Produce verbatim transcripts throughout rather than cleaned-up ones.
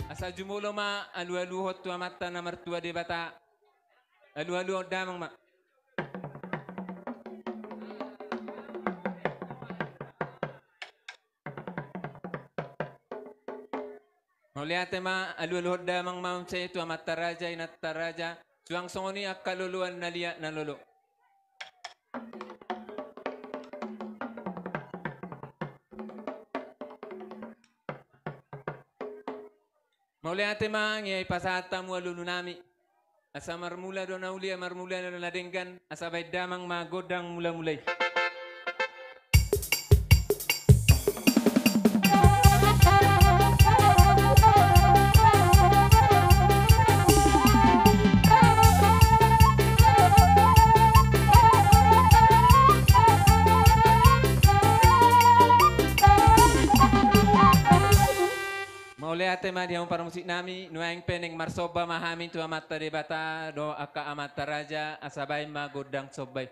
Asa jumolo ma alualuhon tu Amanta na martua Debata. Alualuhon damang ma. Mauliate ma, alualuhon damang ma muse tu amanta raja, inanta raja, suang songon i angka loloan na liat na lolo. Mauliate ma, nunga dipasahat hamu alualu nami. Asa marmula do na uli, marmula do na denggan, asa baen damang ma gondang mulamula i. Mauliate ma di hamu parmusik nami, nuaeng pe naeng marsomba ma hami tu Amanta Debata dohot angka amanta raja, asa baen ma gondang somba i.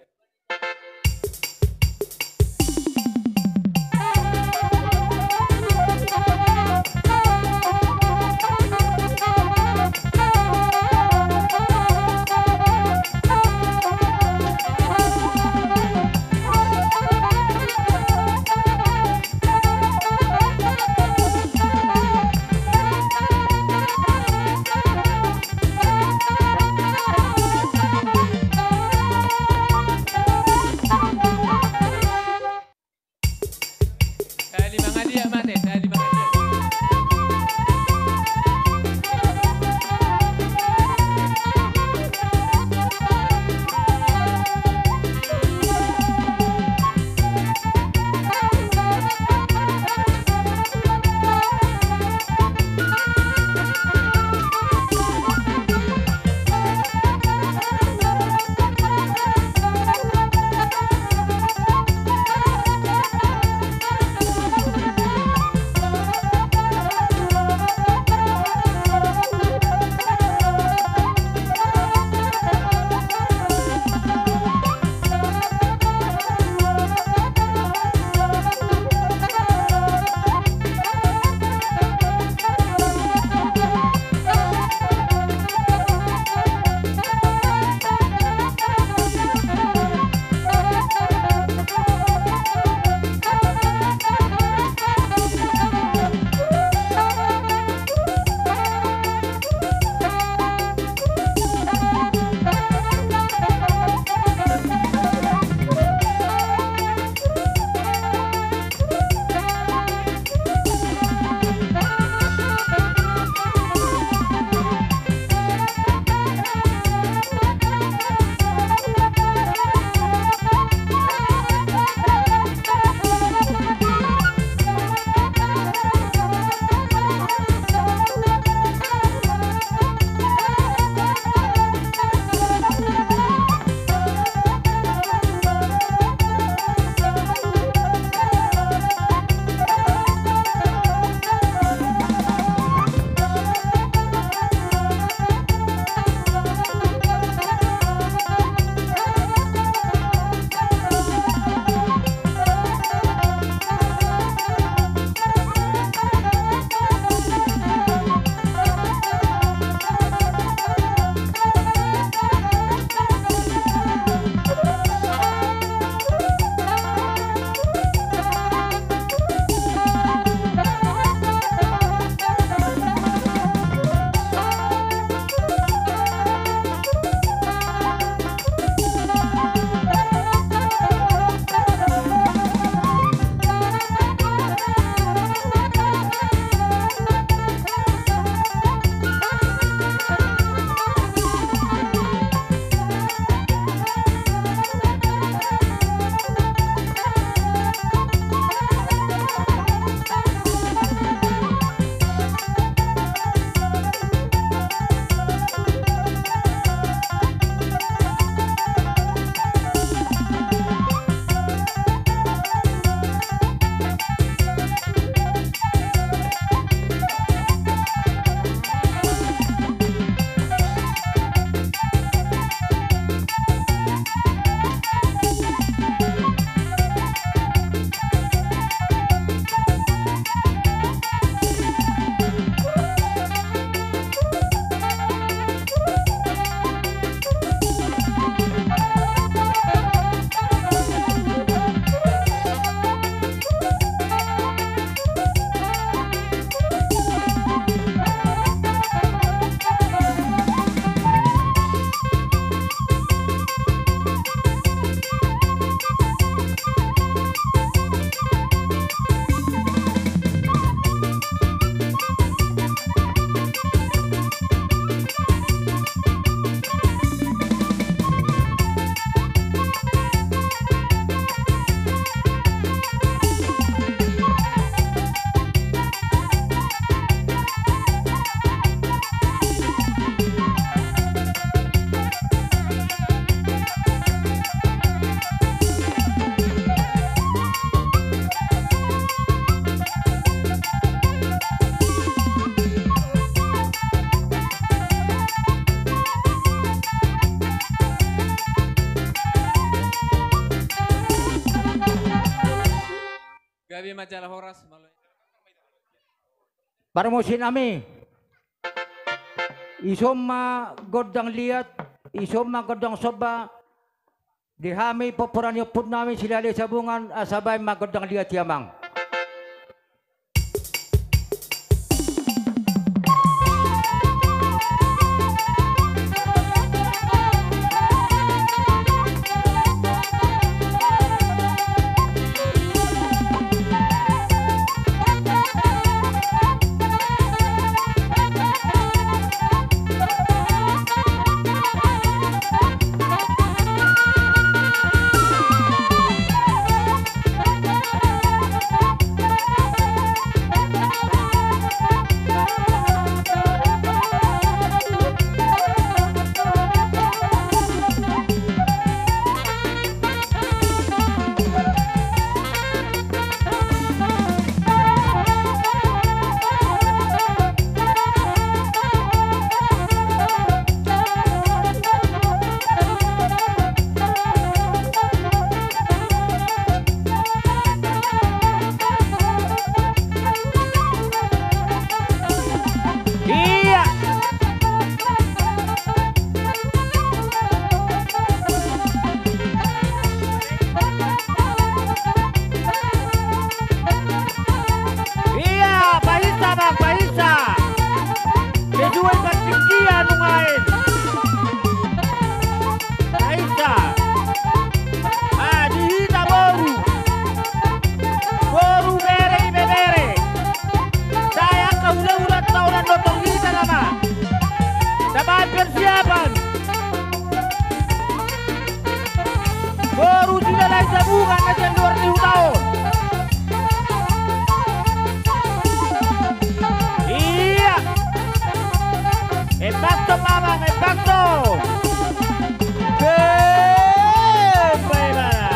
Gabe ma jala horas, malo. Parmusik nami. Ison ma gondang liat, ison ma gondang somba. Di hami pomparan ni ompun nami Silalahi Sabungan, asa baen ma gondang liat i amang. Ia. Ia, pahinsa, Bang, pahinsa. Sesuai patik dia nungain. Pahinsa. Ah, di hita boru. Boru, bere, ibebere. Sai angka hulahula taon on do tong hita nama. Tabaen persiapan. Boru Silalahi Sabungan na sian luar ni huta on. Ia. Empat tong, Amang, empat tong. Hei, bae bana.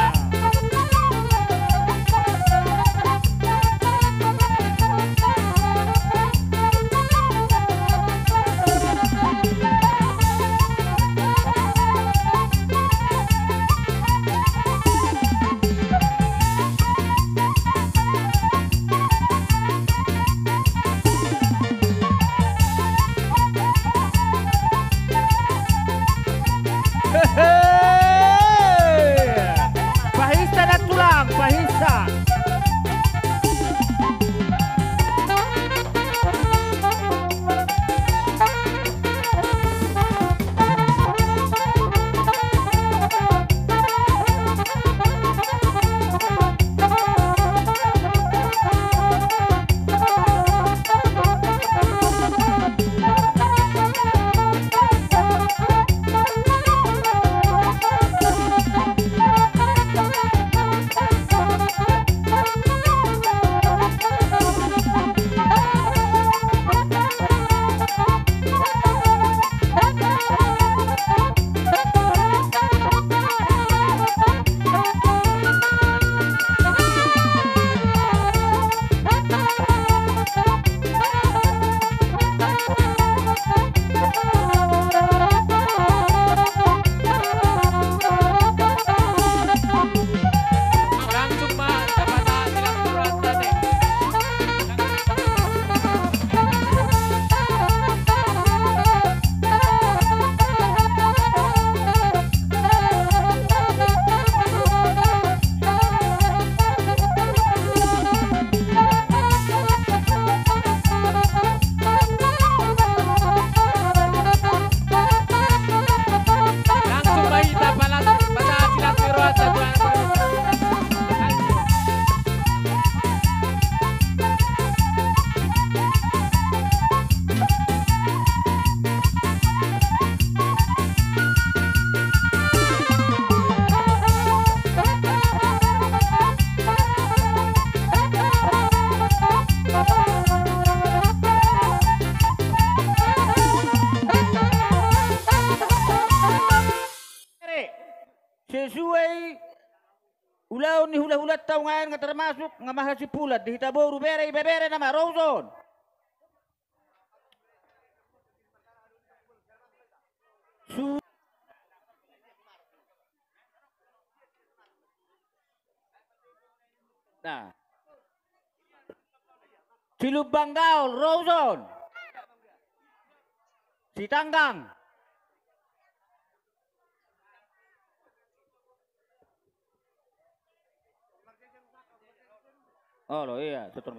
Pahinsa na tulang, pahinsa. Sesuai ulaon ni hulahulanta nungaen, nga termasuk nga marhasimpulan di hita boru, bere, ibebere nama, ro husongon. Su- Nah. Silumbang Gaol, ro huson. Sitanggang. Olo, iya, setor.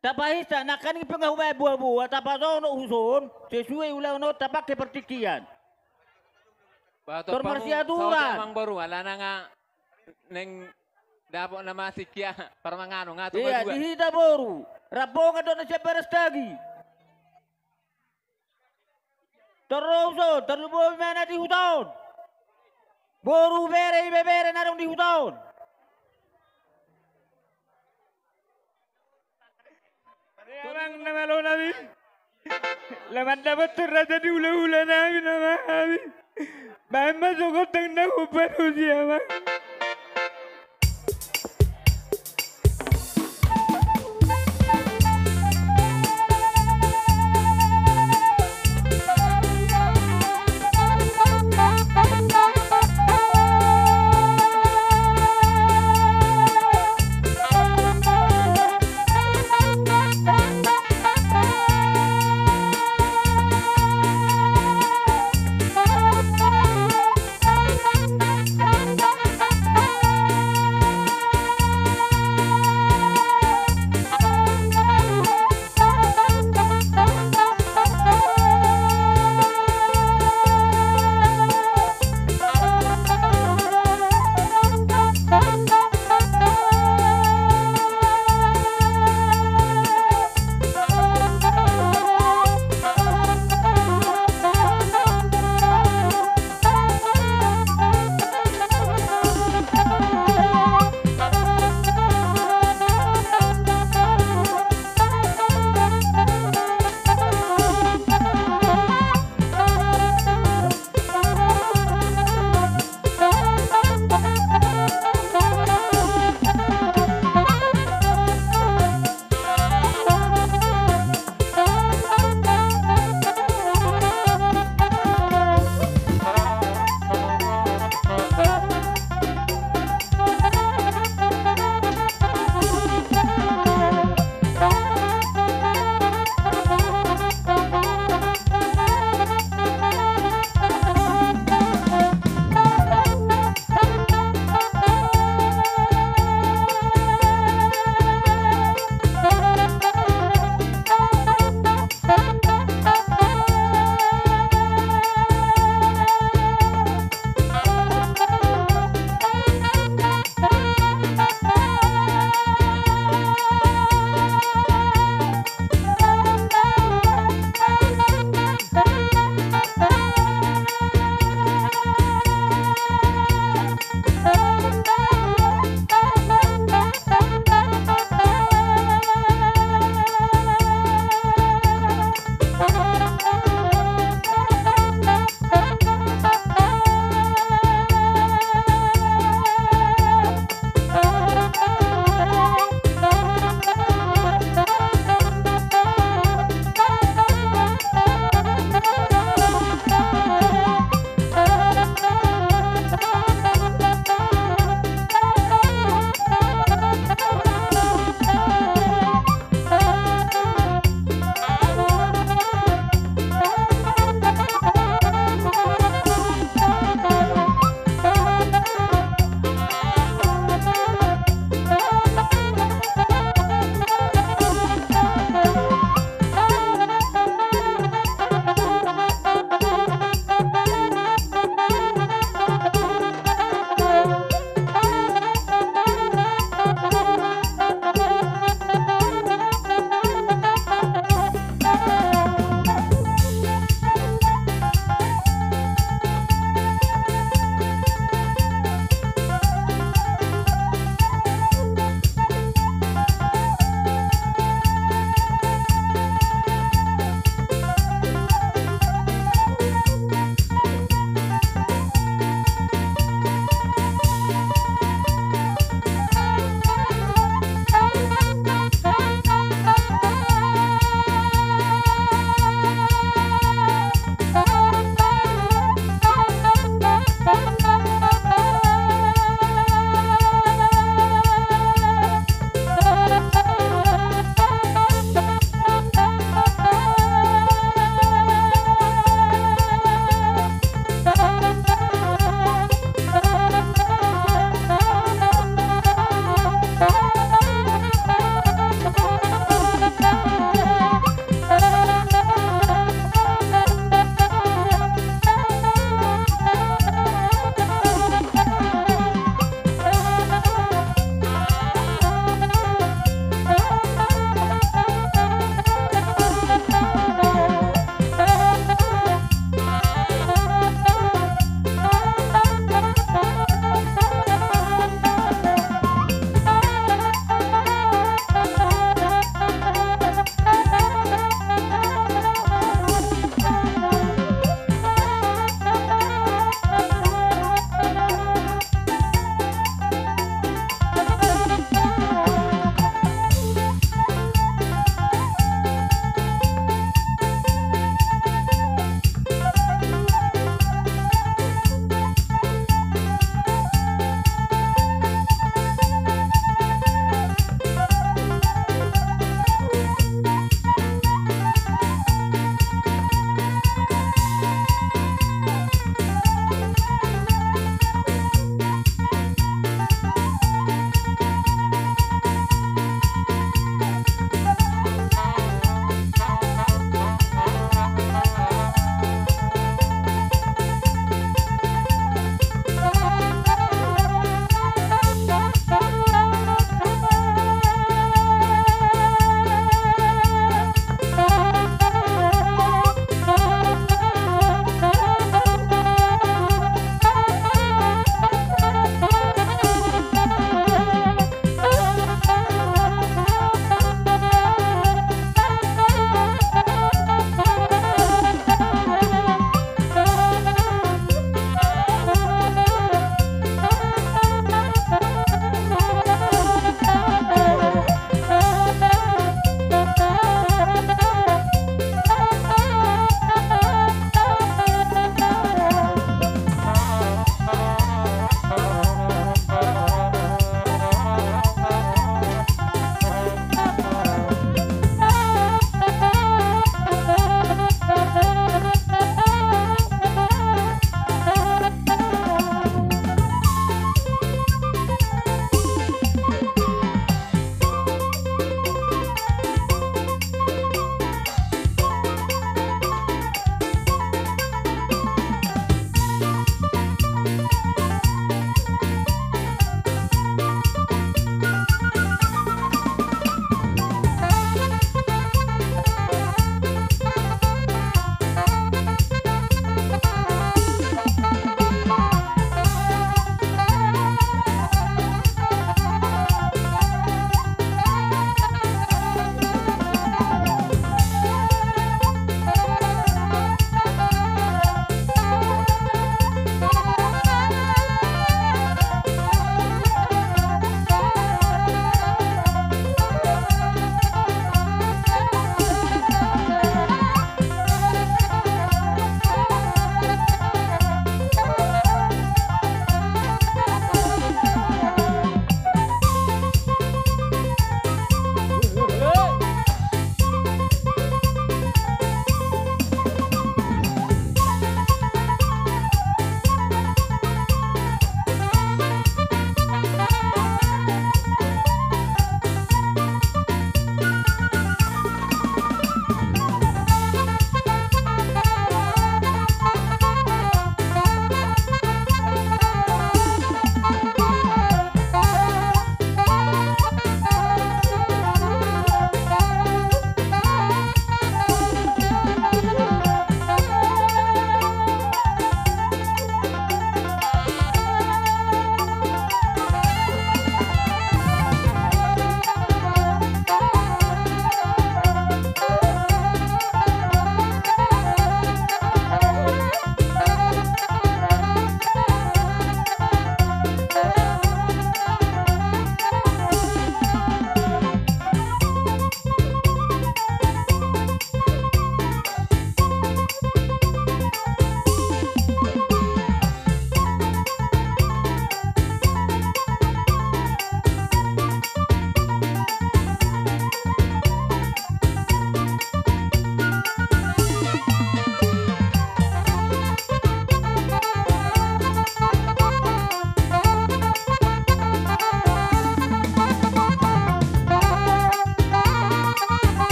Tapahinsa, nangkaning pe nga hubaen boa-boa, tapajonok huson, sesuai ulaon on tapangke partingkian. Bah, tor marsiaturan. Amang boru, alana nga naeng dapot nama singkir parmanganon, nga tu. Iya, madua. Di hita boru, rap bongan do na sian Berastagi. Tor ro huson, tarlumobi ma na di huta on. Boru, bere, ibebere na adong di huta on. Amang na malo nami. Lam mandapothon raja di hula-hula nami nama hami. Baen ma jo gondang na hombar husi amang.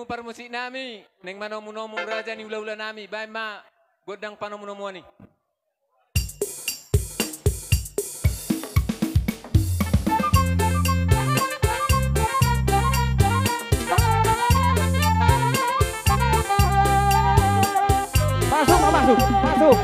Parmusik nami, naeng manomu-nomu raja ni hula-hula nami, baen ma gondang panomu-nomuan i. Masuk, masuk, masuk.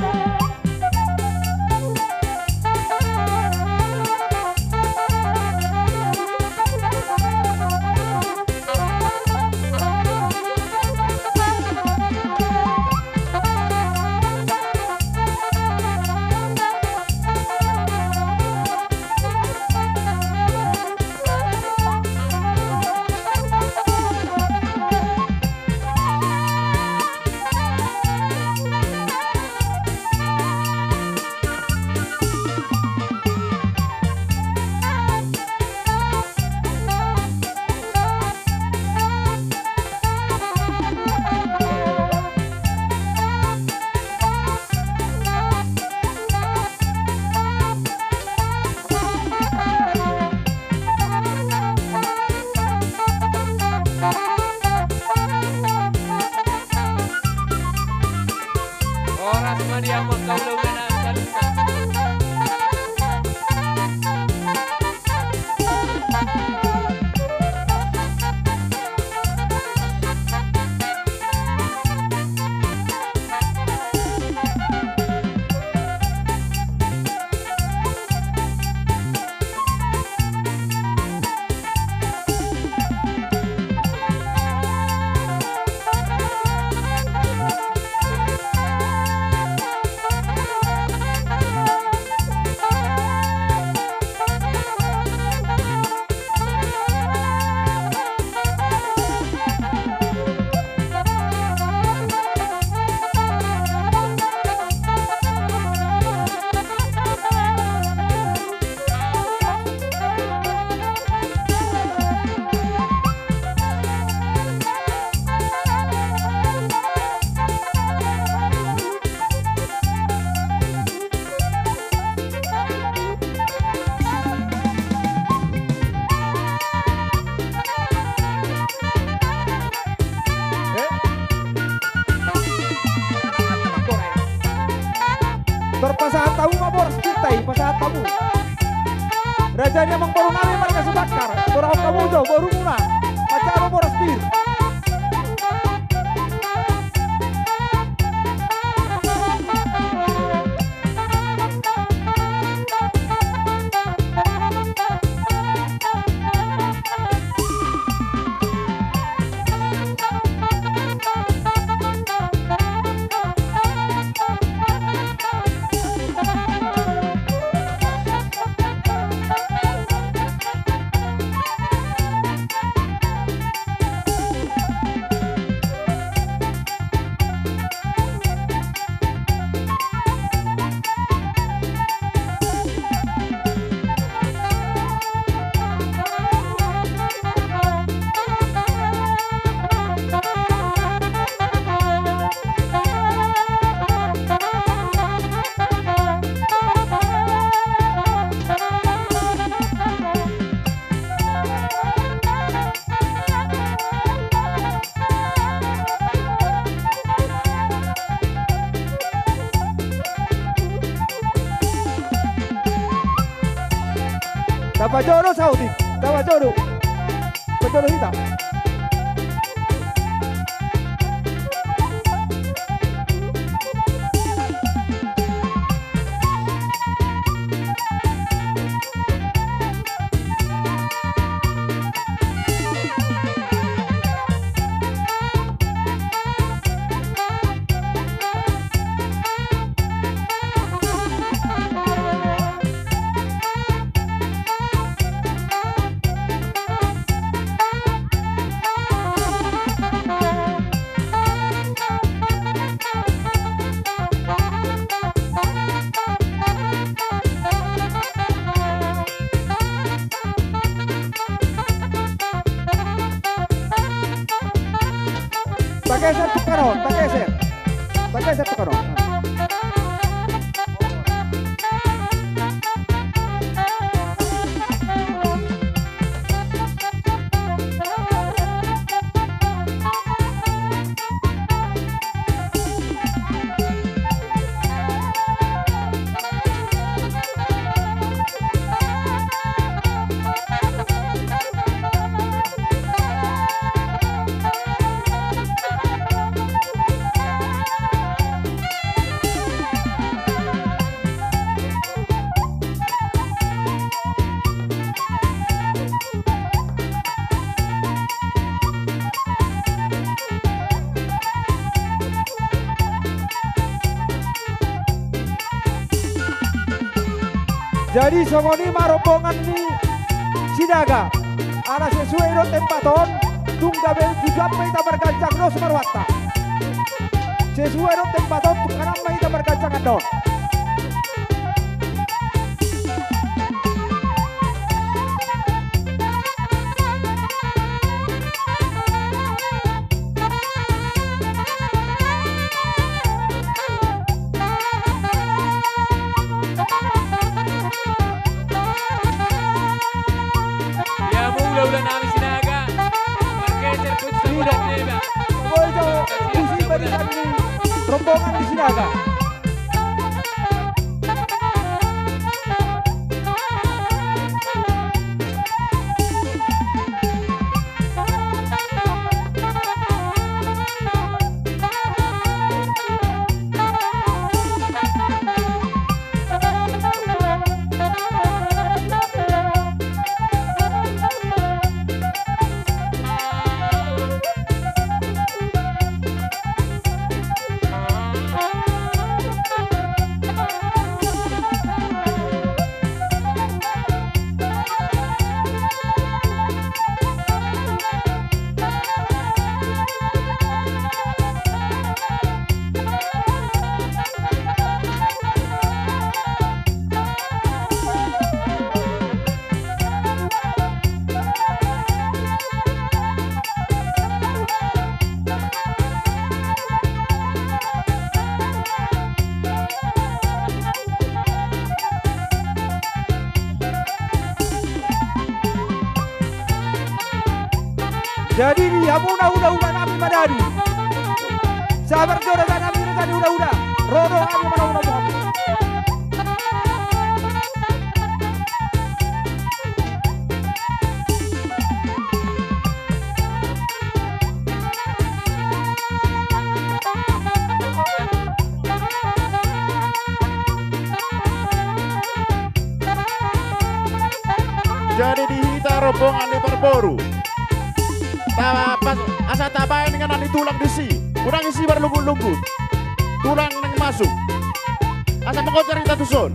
Horas ma di hamu angka hula-hula nami saluhutna. Tor pasahat hamu ma boras pir ta i, pasahat hamu. Raja ni amangboru nami marga Sibakar, torahon hamu jo borumuna. Pasahat ma boras pir. Tapajodo sahuti, tapajodo. Pajodo hita. Tageser tu kanon, tageser. Tageser tu kanon. Jadi songon i ma rombongan ni Sinaga. Ala sesuai do tempat on, tung gabe tujuan ma hita marganjang dos ma rohanta. Sesuai do tempat on, tung gabe ma hita marganjang dos. Ia mula ulaon nami Sinaga. Margeser pun sudah tiba. Oi, jo, puji barisan ni rombongan ni Sinaga. Jadi di hamuna hulahula nami madadi. Sabar jo raja nami, raja ni hulahula. Ro do hami manang hulahula. Jadi di hita rombongan ni parboru, ta-, pas-, asa tabaen ninna ni tulang disi. Unang disi marlungkut-lungkut. Tulang naeng masuk. Asa mangonjar hita tuson.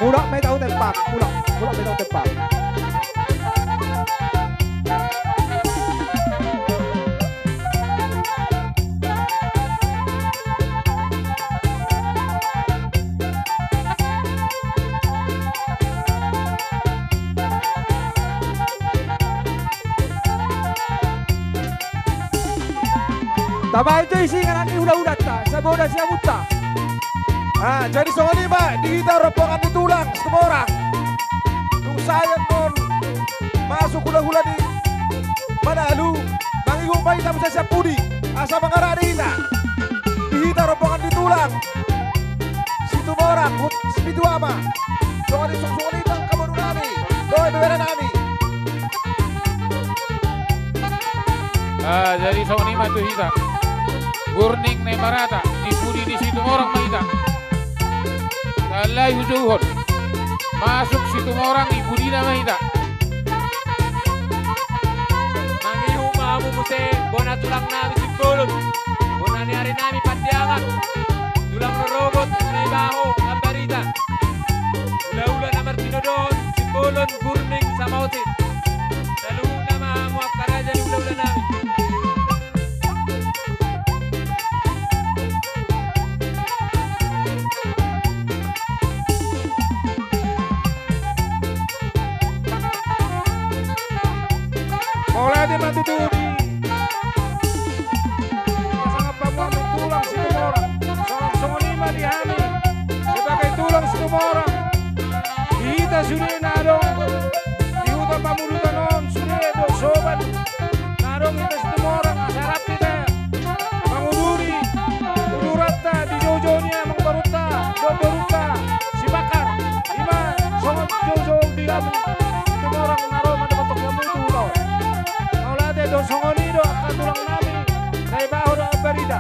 Mulak ma hita tu tempat, mulak, mulak ma hita tu tempat. Tabaen jo isi inganan ni hulahulanta, saboda siamunta. Ah, jadi songon i ma di hita rombongan ni tulang Situmorang. Dung sae annon masuk hulahula ni Manalu, mangihut ma hita muse sian pudi asa mangarade hita. Di hita rombongan ni tulang Situmorang, huta Sipitu Ama. Songon i, songon i ma angka boru nami, dohot bebere nami. Ah, jadi songon i ma tu hita. Burning na i marata, di pudi ni Situmorang ma hita. Alai hujouhon. Masuk Situmorang, di pudina ma hita. Mangihut ma hamu muse, bona tulang nami Simbolon. Bona ni ari nami Pandiangan. Tulang rorobot, Naibaho, Ambarita. Hulahula na martinodohon, Simbolon, Burning, Samaotin. Saluhutna ma hamu angka raja ni hulahula nami. Ate ma tutu di pasangan pamuan tulang Situmorang. Songon, songon i ma di hami sebagai tulang Situmorang, di hita sude na adong di huta Pamudutan on, sude dohot soban na adong hita Situmorang, asa rap hita manguduri uduranta di joujou ni amangborunta dohot borunta Sipakar. I ma songon joujou di hami Situmorang na ro mandapothon hamu tu huta on. Mauliate do. Songon i do angka tulang nami Naibaho dohot Ambarita.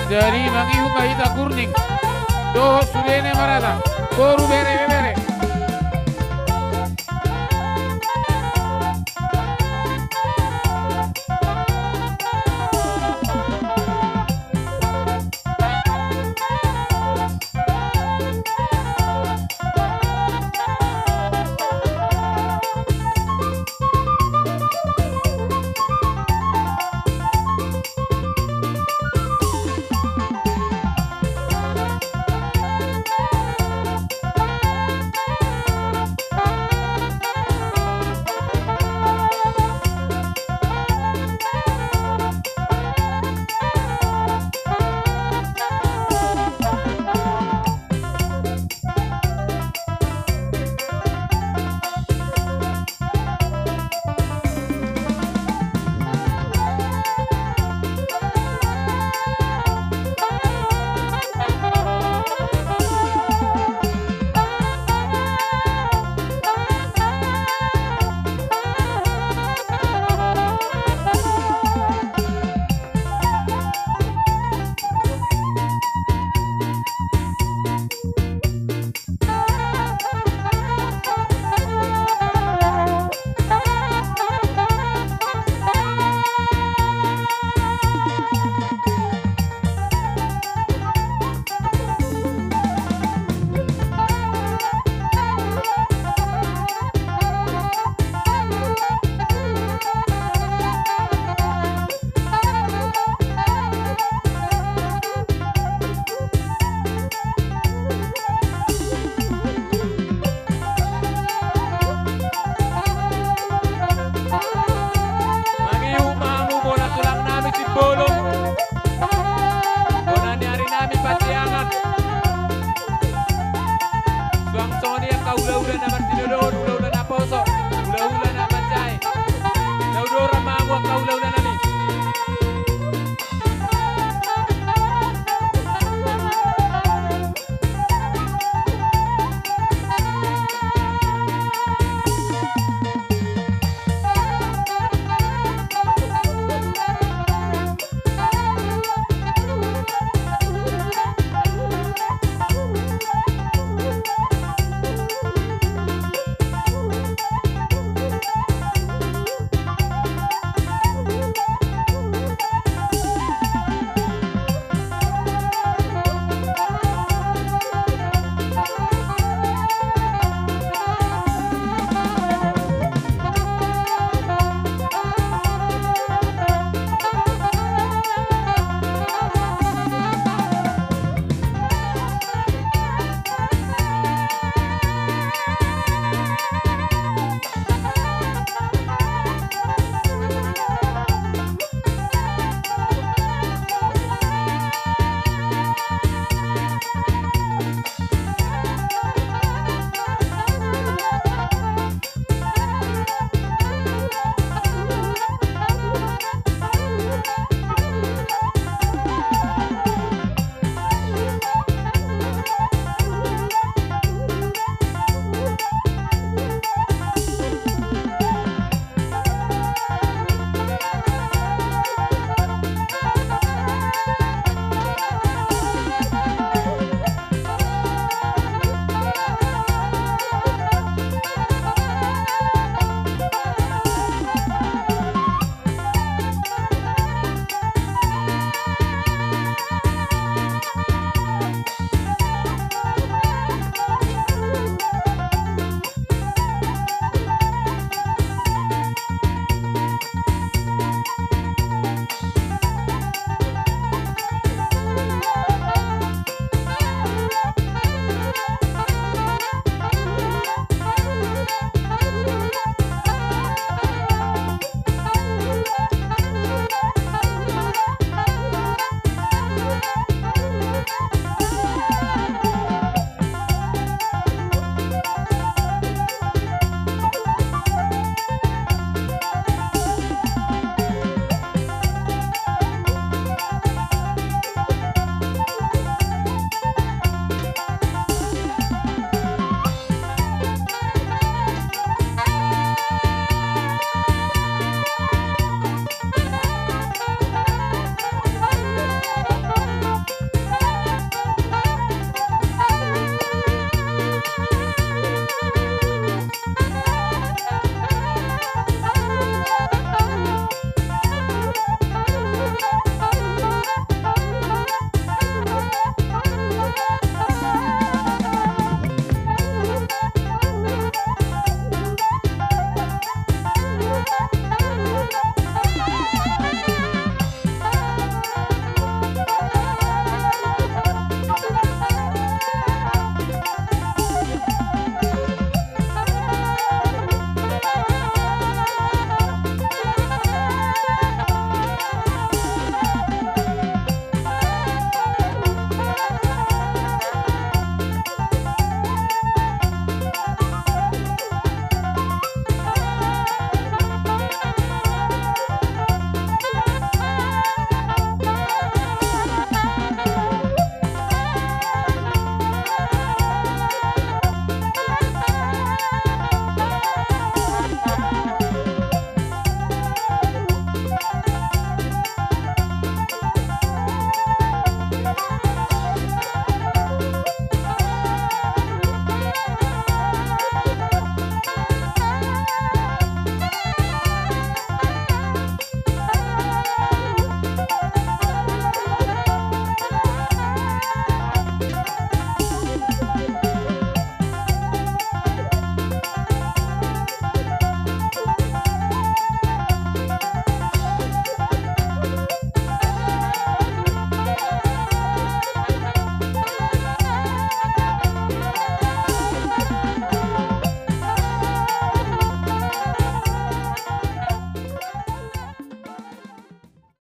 Jadi mangihut ma hita gurning dohot sudena marata, boru, bere, ibebere.